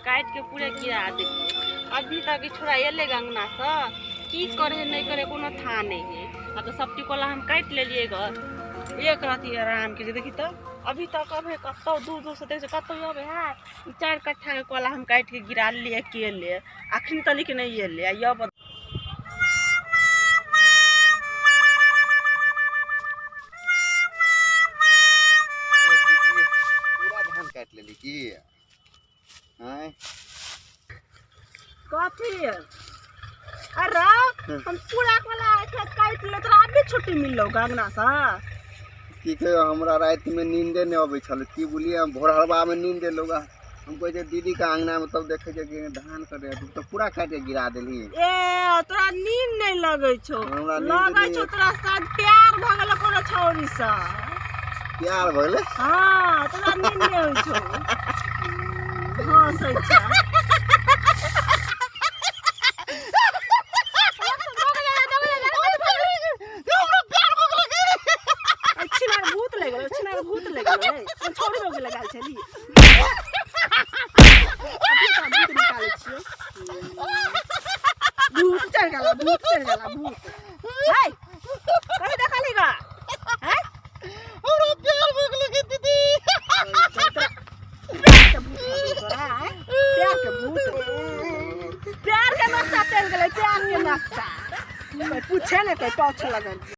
काटि के पूरे गिरा देलियै। अभी तक ई छोड़ा एलै अंगना से, की करे नहीं करे कोनो था नहीं है। आ तो सब टिकोला हम काटि लेलियै ग, एक रति आराम के देखी तो अभी तक अबे कतौ दूर दूर से देख कतौ अबे है। 4 कट्ठा के कोला हम काटि के गिरा लेलियै अकेले, अखन तलिक नहीं एलै। आ यब पूरा धान काटि लेली की? आँय? कथी? अरे हम पूरा कोला खेत काटि ले, तोरा अभी छुट्टी मिललो अंगना से? की कहियो, हमरा राति में नींदे नहीं अबै छल। की बोलिए, हम भोरहरबा में नींद एलौ। हम कहै छै दीदी के अंगना में, तब देखै छै कि धान कटे, तू तो पूरा काटि के गिरा देली। ए तोरा नींद नहीं लगै छौ? हमरा नींद लगै नहि छौ तोरा साथ प्यार भऽ गेल कोनो छौरी से। प्यार भऽ गेलै? हाँ, तोरा नींद नहीं होइ छौ। हाँ सही छै। छिनार भूत लागि गेलै, छिनार भूत लागि गेलै। कोन छौरी भऽ गेलै लगायल छली? अभी तोरा भूत निकालै छियौ। भूत चढ़ि गेला, भूत चढ़ि गेला, भूत। है कहीं देखली गा? है हमरा प्यार भऽ गेलै गे दीदी। प्यार के भूत भऽ गेल तोरा, आँय? प्यार के भूत, प्यार के नक्शा चलि गेलै, प्यार के नक्शा। कोइ पूछे ने, कोइ पाछे लगल।